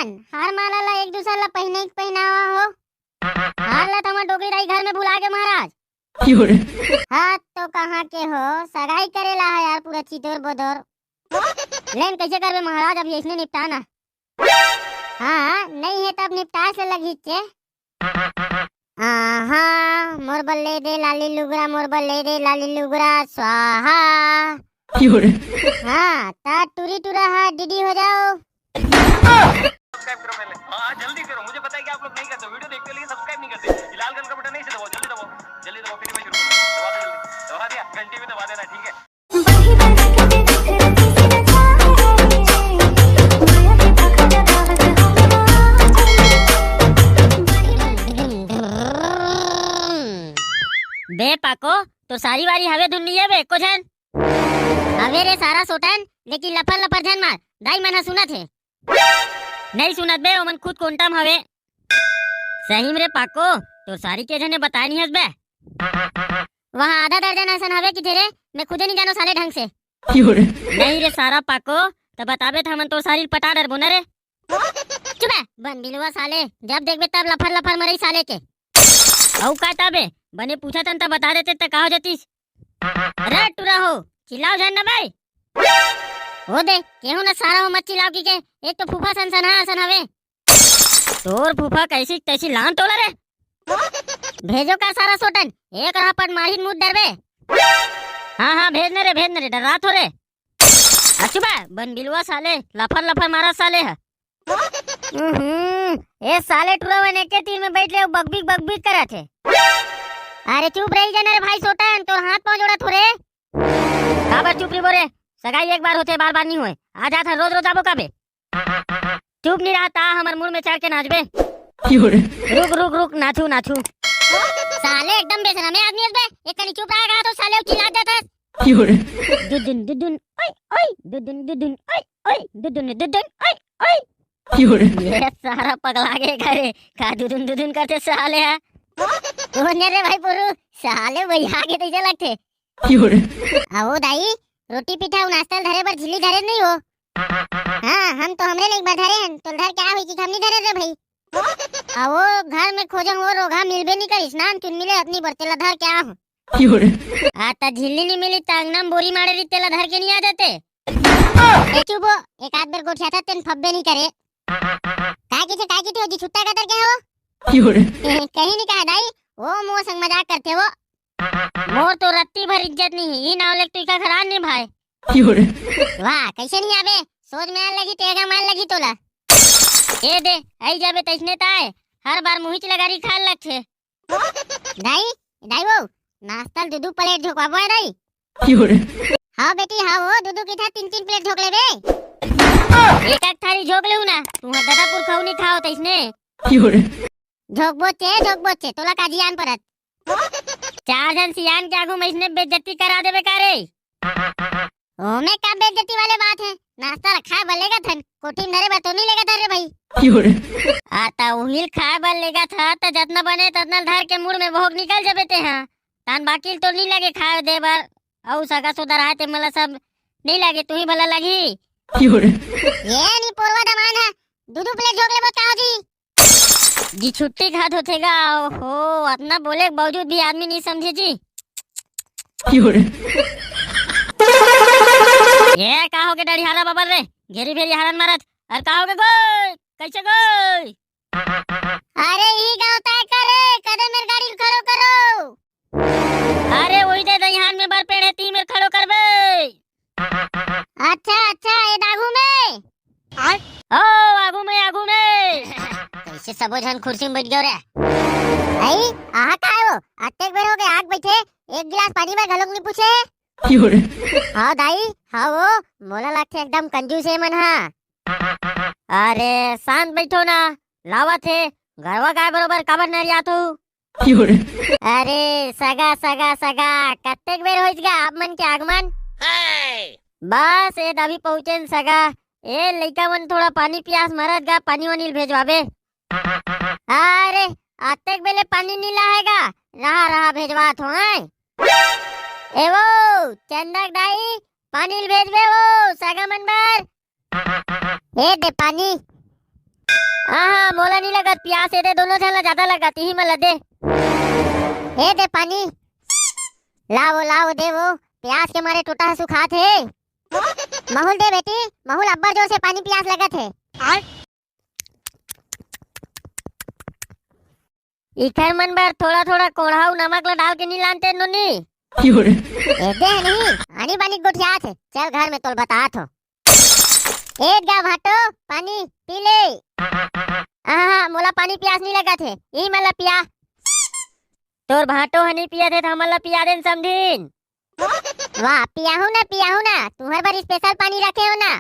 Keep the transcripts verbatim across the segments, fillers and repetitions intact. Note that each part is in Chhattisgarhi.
हार माला ला एक दूसर ला पहिने के पहिनावा हो। हार ला तो हमर डोकरी दाई घर में भुला गे महाराज। हाँ तो कहाँ के हो, सगाई करेला है यार, पूरा चितोर बोदोर। लेन कैसे करबे महाराज, अब इसने निपटा ना। हाँ, नहीं है तब निपटा से लगी चे। आहा, मोर बल्ले दे लाली लुगरा, मोर बल्ले दे लाली लुगरा, स्वाहा। हाँ, ता टूरी टूरा हा डीडी हो जाओ। सब्सक्राइब करो पहले। हाँ, हाँ, जल्दी करो। मुझे पता है कि आप लोग नहीं करते, वीडियो देखते लेकिन सब्सक्राइब नहीं करते। ये लाल कलर का बटन नहीं से दबाओ, जल्दी दबाओ, जल्दी दबाओ, फिर मैं शुरू करूँ। दबा दो जल्दी, दबा दिया, घंटी भी दबा देना, ठीक है? बे पाको, तो सारी वारी हवे धुन नहीं है बे, एको झन? हवे रे सारा सोटन, लेकिन लफर लफर झन मार, दाई मन ह सुनत हे। नहीं सुनत बे, ओमन खुद कोंटा म हवे। सही में रे पाको, तोर सारी के झने बताए नहीं हस बे। वहाँ आधा दर्जन असन हवे किथे रे, मैं खुदे नहीं जानो साले ढंग से। नहीं रे सारा पाको, त बताबे त हमन तोर सारी ल पटा डरबो न रे। चुप है, बन बिलवा साले, जब देखबे तब लफर लफर मरई साले के। अउ का ताबे, बने पूछा तन त बता देते त का हो जतिस। अरे टुरा हो, चिल्लाओ झन न बे। हो दे, केहू न सारा हो मत चिल्लाओ की के, एक तो फूफा सन सन हा असन हवे। तोर फूफा कैसी तैसी लान तोला रे। भेजो का सारा सोटन, एक रहा पट मारी मुद डरबे। हाँ, हाँ, भेज न रे, भेज न रे, डरात हो रे। अच्छू बा, बन बिलवा साले, लफर लफर मारा साले ह। हम्म, ए साले टुरा वन एके तीर में बैठ ले, बकबिक बकबिक करत हे। अरे चुप रही जा न रे भाई सोटन, तोर हाथ पाँव जोड़त हो रे। काबर चुप रहिबो रे? सगाई एक बार होथे, बार बार नहीं होए। आ जात हन, रोज रोज आबो काबे? चुप नहीं रहा ता, हमर मुड़ में चढ़ के नाचबे। रुक रुक रुक, नाचू नाचू। साले एकदम बेशरम है आदमी बे। एक कनी चुप रहा तो साले चिल्ला देत हस। दुदुन दुदुन ओए ओए, दुदुन दुदुन ओए ओए, दुदुन दुदुन ओए ओए। ये सारा पगला गे का रे, का दुदुन दुदुन करथे साले हा। ओ ने रे भाई पुरू, साले भैया के तैसे लगथे। अहो दाई, रोटी पीठा अउ नाश्ता ल धरे बर झिल्ली धरे नहीं हो? हाँ, हम तो हमरे ले एक बार धरे हन, तो धर के आ होई कि हम नहीं धरे रे भाई। अहो घर में खोजन वो रोगा मिलबे नहीं करिस, नान चुन मिले अतनी बर तेला धर के आ हो। आ त झिल्ली नहीं मिली त अंगना में बोरी मारे रही, तेला धर के नहीं आ जाते। ए चुप हो, एक आध बेर गोठिया था तेन फब्बे नहीं करे। काय किथे, काय किथे हो जी छुट्टा कतर के हो? कहीं नहीं कहा दाई, वो मोर संग मजाक करथे वो। मोर तो रत्ती भर इज्जत नहीं है, ई नाव लेके तू का खरान नहीं भाई। वाह, कैसे नहीं आबे? सोच में आन लगी, तेगा मार लगी तोला। ए दे, आई जाबे तैसने ताय, हर बार मुहिच लगारी खान लगथे। दाई, दाई वो, नाश्ता ल दू दू प्लेट झोंकवाबो है दाई। हाँ बेटी, हाँ वो, दू दू की था तीन तीन प्लेट झोंक लेबे। एक एक थारी झोंक लेहू ना, तू हर दादा पुरखऊ नहीं खाओ तैसने। झोंकबो चे, झोंकबो चे, तोला का जियान परत। चार झन सियान के आगू में इसने बेइज्जती करा देबे का रे? ओमे का बेइज्जती वाले बात है? नाश्ता रखा है, बलेगा थन, कोठी में धरे बर तो नहीं लेगा धर रे भाई। आ ता उहिल खाए बर लेगा था, त जतना बने ततना धर के मुड़ में भोग निकल जबे ते हाँ। तान बाकिल तो नहीं लगे खाए दे बर, अउ सगा सोदर आए ते मला सब नहीं लगे, तू ही भला लगी। ये नहीं पोरवा दमान है, दू दू प्लेट झोंक लेबो का हो जी? जी छुट्टी खात होथे गा। ओहो, अतना बोले के बावजूद भी आदमी नहीं समझे जी। ये का हो गे डढ़ियारा बबल रे, घेरी भेरी हरन मारत, अरे का हो गे गोई, कैसे गोई? अरे ई गाँव तय करे, कदे मेर गाड़ी खड़ो करो। अरे वही दे दइहान में बर पेड़ है, ती मेर खड़ो करबे। अच्छा अच्छा, ए दागू में। आय? ओ आगू में, आगू में। कैसे सबो झन कुर्सी में बैठ गयो रे? आई, आहा का है वो? अतेक बेर हो गए आग बैठे, एक गिलास पानी में घलोक नहीं पूछे। हाँ दाई, हाँ वो, मोला लगथे एकदम कंजूस है मन हा। अरे शांत बैठो ना, लावत हे, गरवा गाय बरोबर काबर नरियात हो? अरे सगा सगा सगा, कत्तेक बेर होइस गा आप मन के आगमन? बस ए दाबी पहुंचेन सगा। ए लइका मन थोड़ा पानी पियास मरत गा, पानी वानी ल भेजवाबे। अरे अतेक बेले पानी नी लाहेगा, रहा रहा भेजवात हो। ए वो चंदक दाई, पानी ल भेजबे वो सगा मन बर। ए दे पानी। आहा, मोला नहीं लगत पियास, एदे दोनों झन ला ज्यादा लगत, इही मन ला दे। ए दे पानी, लाओ, लाओ, दे वो, पियास के मारे टोटा ह सुखात हे। महूं ल दे बेटी, महूं ल अब्बड़ जोर से पानी पियास लगत हे। इखर मन बर थोड़ा थोड़ा कोढ़ा अउ नमक ला डाल के नहीं लानते नोनी। एदे ह नहीं, आनी बानी गोठियात हे। चल घर में तोल बतात हो। ए गा भाटो, पानी पी ले। आहा, मोला पानी पियास नहीं लगत हे, इही मन ला पिया। तोर भाटो ह नहीं पियत हे त हमन ला पिया देन समधिन। वाह, पियाहू ना, पियाहू ना, तुहर बर स्पेशल पानी रखे हो ना।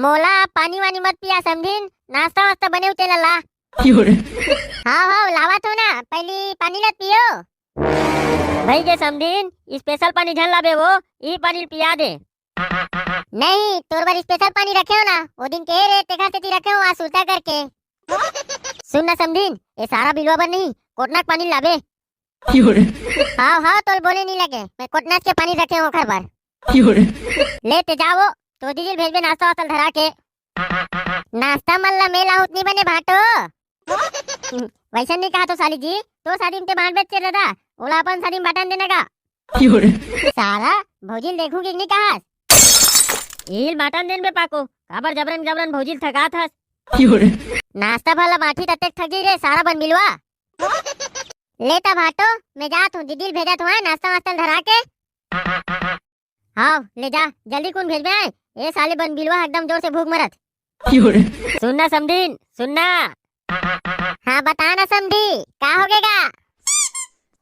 मोला पानी वानी मत पिया समधिन, नाश्ता वास्ता बने उठे ला। हाव हाव, लावत हो ना, पहली पानी ला पियो। भाई के समधिन, स्पेशल पानी झन लाबे वो, ई पानी पिया दे। नहीं, तोर बर स्पेशल पानी रखे हो ना, वो दिन के रे, तेखर सेती रखे हो आज सुरता करके। सुन ना समधिन, ये सारा बिलवा बर नहीं, कोटना के पानी लाबे। हाव हाव, तोल बोले नहीं लगे, मैं कोटना के पानी रखे हो ओखर बर। ले ते जावो, तो दीदी ल भेजबे नाश्ता वास्ता धरा के। नाश्ता मन ला मेला उतनी बने भाटो। वैसे नहीं कहा तो साली जी, तो शादी में ते बांट बेच के दादा, ओला अपन शादी में बांटन देना का। साला, भौजी ल देखहूं कि नहीं कहास। इही ल बांटन देन बे पाको, काबर जबरन जबरन भौजी ल थकात हस। नाश्ता भला बांटी ततेक थक गई रे, सारा बन मिलवा। ले ता भाटो, मैं जात हूँ, दीदी ल भेजत हूँ, हाँ, नाश्ता वास्ता धरा के। हाव, ले जा, जल्दी कुन भेजबे आय। ए साले बन बिलवा एकदम जोर से भूख मरत। सुन ना समधिन, सुन ना। हाँ, बता ना समधी, का हो गेगा?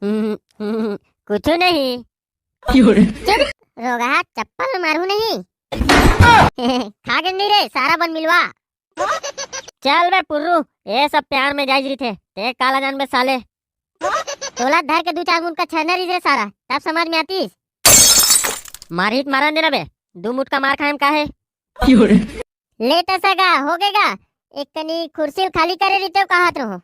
हम्म, हम्म, कुछ नहीं। चुप, रोगहा, चप्पल मारू नहीं। खा गेंदी रे, सारा बन मिलवा। चल बे पुर्रू, ये सब प्यार में जायज रहिथे, ते काला जानबे साले। तोला धर के दू चार मुन का छरना रहिस रे सारा, तब समझ में आतीस। मारही त मारन देना बे, दू मुठ का मार खाएम का हे? ले त सगा, हो गेगा, एक कनी कुर्सी ल खाली करे रहिते कहत रहो।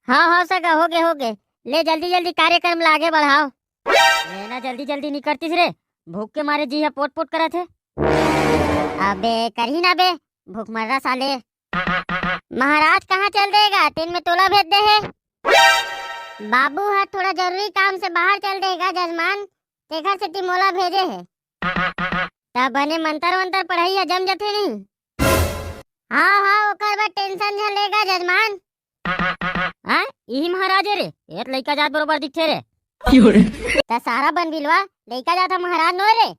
हाँ हाँ सगा, हो गे हो गे, ले जल्दी जल्दी कार्यक्रम ला आगे बढ़ाओ। ले ना जल्दी जल्दी नहीं करतीस रे, भूख के मारे जी ह पोट पोट करत हे। अबे करही ना बे, भूख मर रहा साले। महाराज कहाँ चल देगा? तेन में तोला भेज दे हे। बाबू ह थोड़ा जरूरी काम से बाहर चल देगा जजमान, तेखर सेती मोला भेजे हे। त बने मंतर वंतर पढ़ाई ह जम जथे नहीं? हाँ हाँ, ओकर बर टेंशन झन लेगा जजमान। हाँ, इही महाराज हे रे, एत लइका जात बरोबर दिखथे रे। त सारा बन बिलवा, लइका जात ह महाराज नोय रे।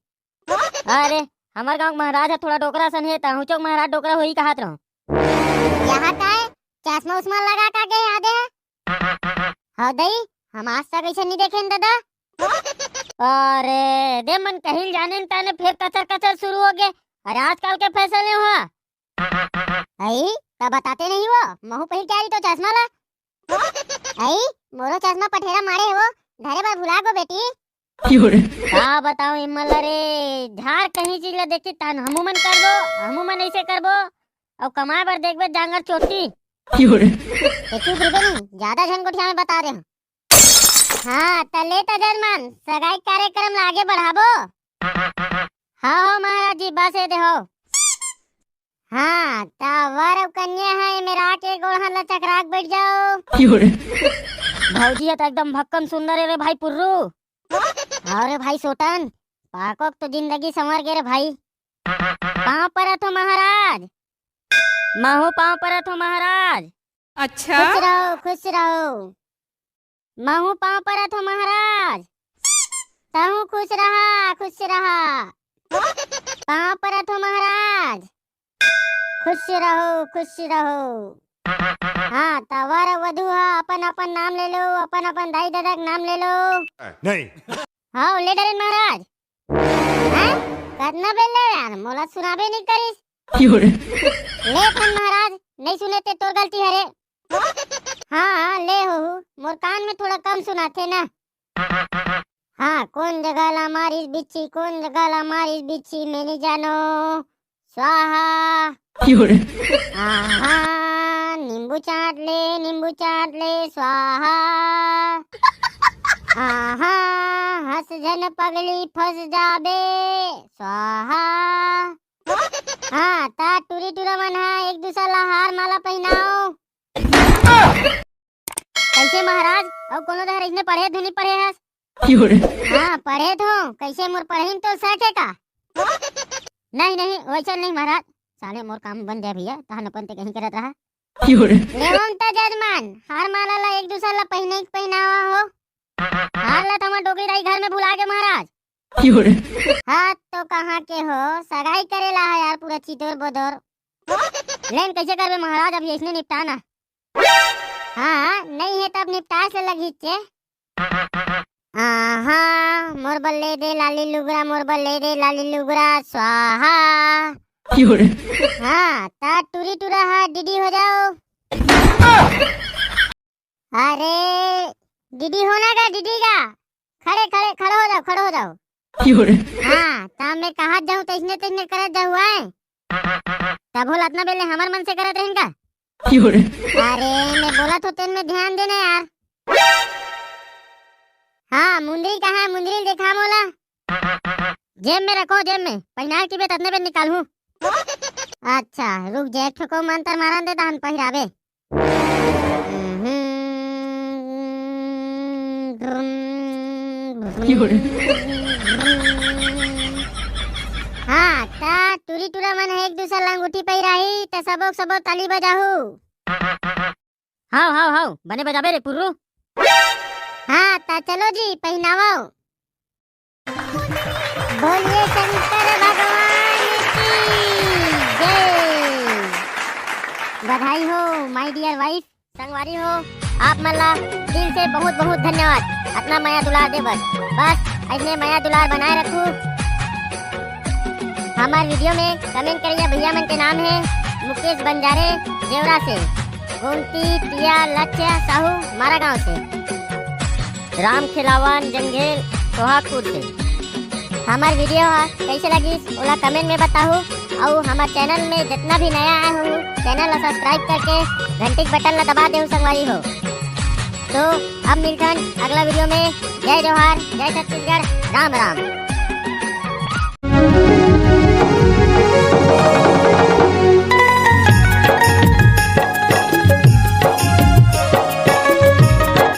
अरे, हमर गांव के महाराज ह थोड़ा डोकरा सन हे, त हुचोक महाराज डोकरा होही कहत रहूं। यहाँ काय चश्मा उश्मा लगा का गे आदे ह? हव दई, हम आज तक ऐसे नहीं देखे न दादा। अरे, दे मन कहिल जाने न ताने फिर कचर कचर शुरू हो गे। अरे, आजकल के फैशन हे हुआ। अई, त बताते नहीं वो, महू पहिर के आ रही तो चश्मा ला। अई, मोरो चश्मा पठेरा मारे हे वो, धरे बर भुला गो बेटी। का बताओ इमन ला रे, झार कहीं चीज ला देखी तान हमू मन करबो, हमू मन ऐसे करबो, अउ कमाए बर देखबे जांगर चोटी। ए चुप रहिबे नहीं, ज्यादा झन गोठिया में बता दे। हाँ, त ले त जजमान, सगाई कार्यक्रम ला आगे बढ़ाबो। हाँ हो महाराज जी, बस ये दे हो। हाँ, त वर अउ कन्या ह एमे रा के गोड़ हाथ ला चकरा के बैठ जाओ। भौजी ह त एकदम भक्कम सुंदर हे रे भाई पुर्रू। अउ रे भाई सोटन, पाको के तो जिंदगी संवर गे रे भाई। पाँव परत हो महाराज, महू पाँव परत हो महाराज। अच्छा। खुश रहो, खुश रहो। महू पाँव परत हो महाराज। तहू खुश रहा, खुश रहा। पाँव परत हो महाराज। खुश रहो, खुश रहो। हाँ, त वर वधू ह अपन अपन नाम ले लो, अपन अपन दाई ददा के नाम ले लो। नहीं। हाँ, ले डरेन महाराज। हैं? कतना बेर ले यार, मोला सुनाबे नहीं करिस। ले फन महाराज, नहीं सुने ते तोर गलती हरे। हाँ, हाँ, ले हो, मोर कान में थोड़ा कम सुनाथे ना। हाँ, कोन जगह ला मारिस बिच्छी, कोन जगह ला मारिस बिच्छी, मैं नहीं जानो। स्वाहा। आहा, नींबू चाट ले, नींबू चाट ले, स्वाहा। आहा, हंस झन पगली फंस जाबे, स्वाहा। हाँ, त टूरी टूरा मन ह एक दूसर ला हार माला पहिनाओ। कइसे महाराज, अउ कोनो डहर अइसने पढ़े धुनी पढ़े हस? हाँ, पढ़े तो, कइसे मोर पढ़ई म तो सके का? नहीं, नहीं, वइसन नहीं महाराज, साले मोर काम बन जाय भइया, तहन अपन ते कहीं करत रहा। लेवम त जजमान, हार माला ला एक दूसर ला पहिने के पहिनावा हो। हार ला त हमर डोकरी दाई घर में भुला गे महाराज। हाँ, तो कहाँ के हो, सगाई करे ला है यार, पूरा चितोर बदोर। लेन कइसे करबे महाराज, अब अइसने निपटा ना। हाँ, नहीं है तब निपटाए से लगी चे। आहा, मोर बल्ले दे लाली लुगरा, मोर बल्ले दे लाली लुगरा, स्वाहा। हाँ, त टूरी टूरा हा डीडी हो जाओ। अरे, डीडी होना का, डीडी का? खड़े, खड़े, खड़े हो जाओ, खड़े हो जाओ। हाँ, त मैं कहाँ जाऊँ, तइसने, तइसने करत जाऊँ, आय? तभो ल अतना बेले हमर मन से करत रहिन का? अरे, मैं बोलत हो तेन में ध्यान देना यार। हाँ, मुंदरी कहाँ है? मुंदरी ल देखा मोला। जेब में रखो, जेब में। पहिनाए के बेर अतने बेर निकालहूँ। अच्छा, रुक जा, एक ठो को मंत्र मारन दे, तहन पहिराबे। हाँ, त टूरी टूरा मन ह एक दूसर ला अंगूठी पहिराही, त सबो सबो ताली बजाहू। हाव, हाव, हाव, बने बजाबे रे पुर्रू। हाँ, त चलो जी, पहिनावो। बोलिए शंकर भगवान की जय। बधाई हो my dear wife। संगवारी हो, आप मन ला दिल से बहुत बहुत धन्यवाद, अतना मया दुलार दे बर। बस अइसने मया दुलार बनाए रखू। हमार वीडियो में कमेंट करिया भइया मन के नाम है मुकेश बंजारे जेवरा से, गोमती टिया लक्ष्य साहू मारा गांव से, राम खिलावन जंगेल सोहागपुर से। हमार वीडियो ह कइसे लगिस ओला कमेंट में बताहू, अउ हमार चैनल में जितना भी नया आए हो चैनल ला सब्सक्राइब करके घंटी के बटन ला दबा देहू संगवारी हो। तो अब मिलथन अगला वीडियो में। जय जोहार, जय छत्तीसगढ़, राम राम।